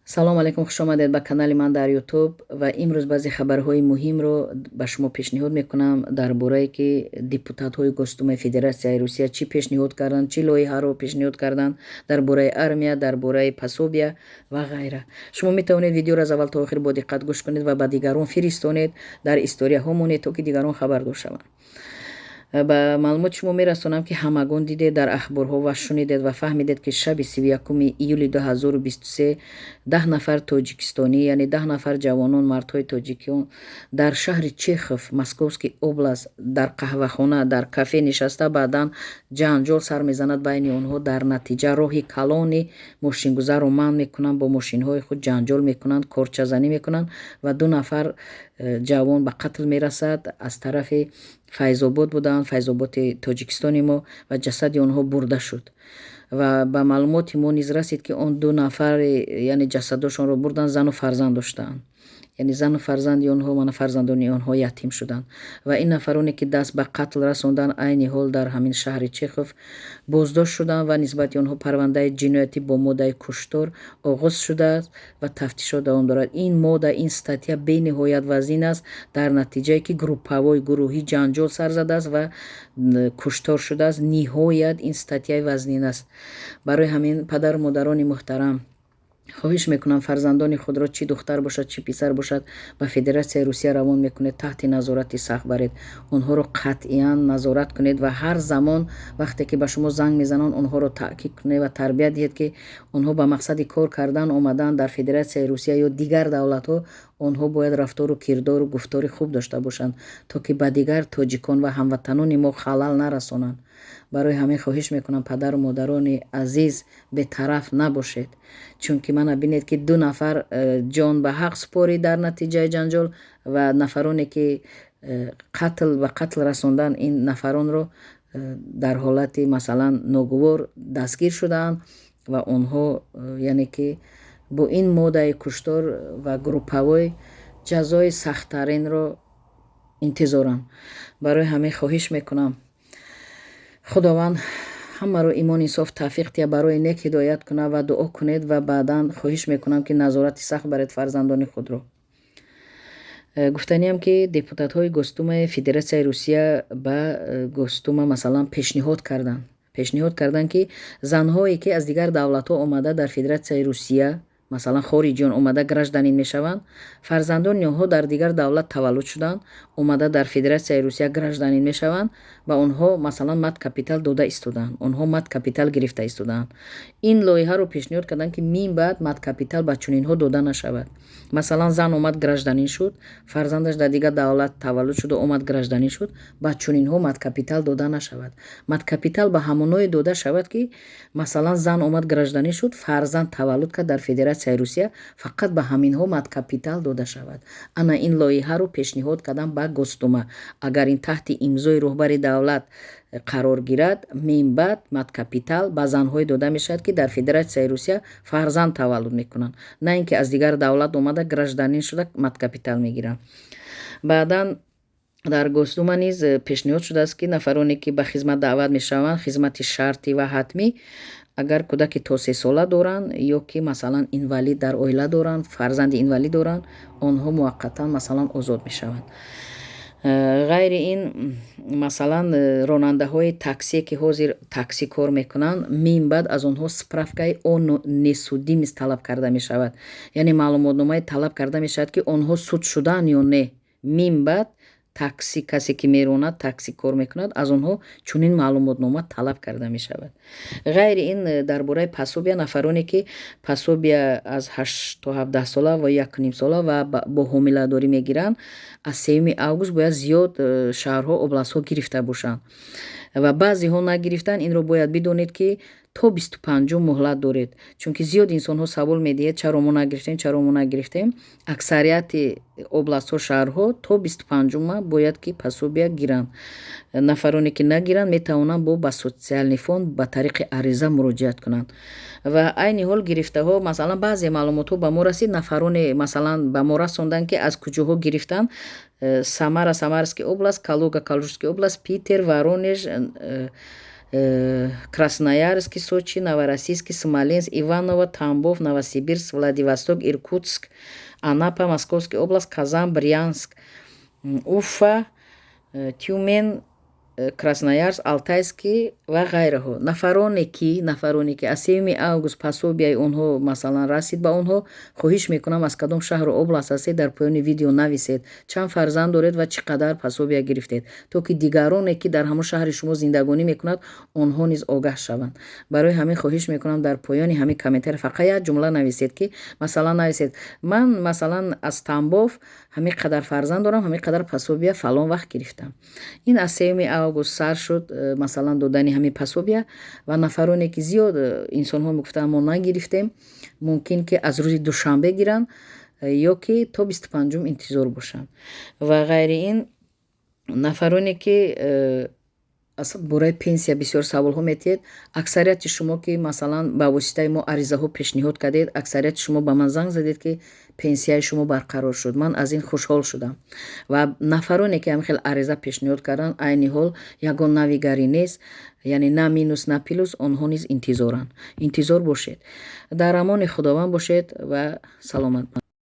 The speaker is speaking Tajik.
Салом алейкум, хушомадед ба канали ман дар Ютуб. Ва имрӯз баъзе хабарҳои муҳимро ба шумо пешниҳод мекунам дар борае, ки депутатҳои Госдумаи Федератсияи Русия чӣ пешниҳод карданд, чӣ лоиҳаро пешниҳод карданд дар бораи армия, дар бораи пособия ва ғайра. Шумо метавонед видеоро аз аввал то охир бо диққат гӯш кунед ва ба дигарон фиристонед, дар историяҳо монед, то ки дигарон хабардор шаванд. Ба маълумоти шумо мерасонам, ки ҳамагон дидед дар ахборҳо ва шунидед ва фаҳмидед, ки шаби 31 июли 2023 10 нафар тоҷикистонӣ, яъне 10 нафар ҷавонон, мардҳои тоҷикон дар шаҳри Чехов, Московский область, дар қаҳвахона, дар кафе нишаста, баъдан ҷанҷол сар мезанад байни онҳо. Дар натиҷа роҳи калони мошингузарро манъ мекунанд, бо мошинҳои худ ҷанҷол мекунанд, корчазанӣ мекунанд ва ду нафар ҷавон ба қатл мерасад. Аз тарафи Файзобод буданд, Файзободи Тоҷикистони мо, ва ҷасади онҳо бурда шуд. Ва ба маълумоти мо низ расид, ки он ду нафари, яъне ҷасадошонро бурданд, зану фарзанд доштаанд, яъне зану фарзанди онҳо, мана фарзандони онҳо ятим шуданд. Ва ин нафароне, ки даст ба қатл расонданд, айни ҳол дар ҳамин шаҳри Чехов боздошт шуданд ва нисбати онҳо парвандаи ҷиноятӣ бо моддаи куштор оғоз шудааст ва тафтишот давом дорад. Ин модда, ин статья бениҳоят вазин аст. Дар натиҷае ки групповой, гурӯҳӣ ҷанҷол сар задааст ва куштор шудааст, ниҳоят ин статьяи вазнин аст. Барои ҳамин, падару модарони муҳтарам, хоҳиш мекунам, фарзандони худро, чӣ духтар бошад, чӣ писар бошад, ба Федератсияи Русия равон мекунед, таҳти назорати сахт баред онҳоро, қатъиян назорат кунед ва ҳар замон вақте ки ба шумо занг мезананд, онҳоро таъкид кунед ва тарбият диҳед, ки онҳо ба мақсади кор кардан омадан дар Федератсияи Русия ё дигар давлатҳо. Онҳо бояд рафтору кирдору гуфтори хуб дошта бошанд, то ки ба дигар тоҷикон ва ҳамватанони мо халал нарасонанд. Барои ҳамин хоҳиш мекунам, падару модарони азиз, бетараф набошед, чунки мана бинед, ки ду нафар ҷон ба ҳақ супорид дар натиҷаи ҷанҷол ва нафароне, ки ба қатл расондан ин нафаронро, дар ҳолати, масалан, ногувор дастгир шудаанд ва онҳо, яъне ки бо ин моддаи куштор ва групповой ҷазои сахттаринро интизоранд. Барои ҳамин хоҳиш мекунам, Худованд ҳамаро имон, инсоф тавфиқ диҳад, барои нек ҳидоят кунад ва дуо кунед. Ва баъдан хоҳиш мекунам, ки назорати сахт баред фарзандони худро. Гуфтаниам, ки депутатҳои Госдумаи Федератсияи Русия ба Госдума, масалан, пешниҳод карданд, ки занҳое, ки аз дигар давлатҳо омада дар Федератсияи Русия, масалан, хориҷиён омада гражданин мешаванд, фарзандони онҳо дар дигар давлат таваллуд шуданд, омада дар Федератсияи Русия гражданин мешаванд ва онҳо, масалан, мат капитал дода истодаанд, онҳо мат капитал гирифта истодаанд. Ин лоиҳаро пешниҳод карданд, ки мин баъд мат капитал ба чунинҳо дода нашавад. Масалан, зан омад, гражданин шуд, фарзандаш дар дигар давлат таваллуд шуда, омад, гражданин шуд, ба чунинҳо мат капитал дода нашавад. Мат капитал ба ҳамоное дода шавад, ки, масалан, зан омад, гражданин шуд, фарзанд таваллуд кард дар Федератсияи Русия, фақат ба ҳаминҳо мат капитал дода шавад. Ана ин лоиҳаро пешниҳод кардам ба Госдума. Агар ин таҳти имзои роҳбари давлат қарор гирад, минбаъд мат капитал ба занҳое дода мешавад, ки дар Федератсияи Русия фарзанд таваллуд мекунанд, на ин ки аз дигар давлат омада, гражданин шуда, мат капитал мегиранд. Баъдан дар Госдума низ пешниҳод шудааст, ки нафароне, ки ба хизмат даъват мешаванд, хизмати шартӣ ва ҳатмӣ, агар кӯдаки то 3 сола доранд ё ки, масалан, инвалид дар оила доранд, фарзанди инвалид доранд, онҳо муваққатан, масалан, озод мешаванд. Ғайри ин, масалан, ронандаҳои таксие, ки ҳозир таксӣ кор мекунанд, мин баъд аз онҳо справкаи о несудимость талаб карда мешавад, яъне маълумотномае талаб карда мешавад, ки онҳо суд шудаанд ё не. Мин баъд такси касе ки меронад, такси кор мекунад, аз онҳо чунин маълумотнома талаб карда мешавад. Ғайри ин, дар бораи пособия, нафароне, ки пособия аз 8 то 17 сола ва 1,5 сола ва бо ҳомиладорӣ мегиранд, аз 3 август бояд зиёд шаҳрҳо, областҳо гирифта бошанд ва баъзеҳо нагирифтанд. Инро бояд бидонед, ки то 25-ум муҳлат доред, чунки зиёд инсонҳо савол медиҳед: чаро мо нагирифтем, чаро мо нагирифтем? Аксарияти областҳо, шаҳрҳо то 25-ума бояд ки пособия гиранд. Нафароне, ки нагиранд, метавонанд бо ба Социальный фонд ба тариқи ариза муроҷиат кунанд. Ва айни ҳол гирифтаҳо, масалан, баъзе маълумотҳо ба мо расид, нафароне, масалан, ба мо расонданд, ки аз куҷоҳо гирифтанд: Самара, Самарский область, Калуга, Калужский область, Питер, Воронеж. Красноярск, Сочи, Новороссийск, Смоленск, Иваново, Тамбов, Новосибирск, Владивосток, Иркутск, Анапа, Московский область, Казань, Брянск, Уфа, Тюмен, Красноярск, Алтайский ва ғайраҳо. Нафароне ки аз 3 август пособияи онҳо, масалан, расид ба онҳо, хоҳиш мекунам, аз кадом шаҳру область ҳастед, дар поёни видео нависед, чанд фарзанд доред ва чӣ қадар пособия гирифтед, то ки дигароне, ки дар ҳамон шаҳри шумо зиндагонӣ мекунад, онҳо низ огаҳ шаванд. Барои ҳамин хоҳиш мекунам, дар поёни ҳамин комментария фақат як ҷумла нависед, ки масалан нависед: ман, масалан, аз Тамбов, ҳамин қадар фарзанд дорам, ҳамин қадар пособия фалон вақт гирифтам. Ин аз 3 август сар шуд, масалан, додани ҳамин пособия. Ва нафароне ки зиёд инсонҳо мегуфтанд, мо нагирифтем, мумкин ки аз рӯзи душанбе гиранд ё ки то 25-ум интизор бошанд. Ва ғайри ин, нафароне ки аз бораи пенсия бисёр саволҳо метиҳед, аксарияти шумо, ки масалан ба воситаи мо аризаҳо пешниҳод кардед, аксарияти шумо ба ман занг задед, ки пенсияи шумо барқарор шуд. Ман аз ин хушҳол шудам. Ва нафароне ки ҳамин хел ариза пешниҳод карданд, айни ҳол ягон навигарӣ нест, яъне на минус, на плюс, онҳо низ интизоранд. Интизор бошед, дар амони Худованд бошед ва саломат.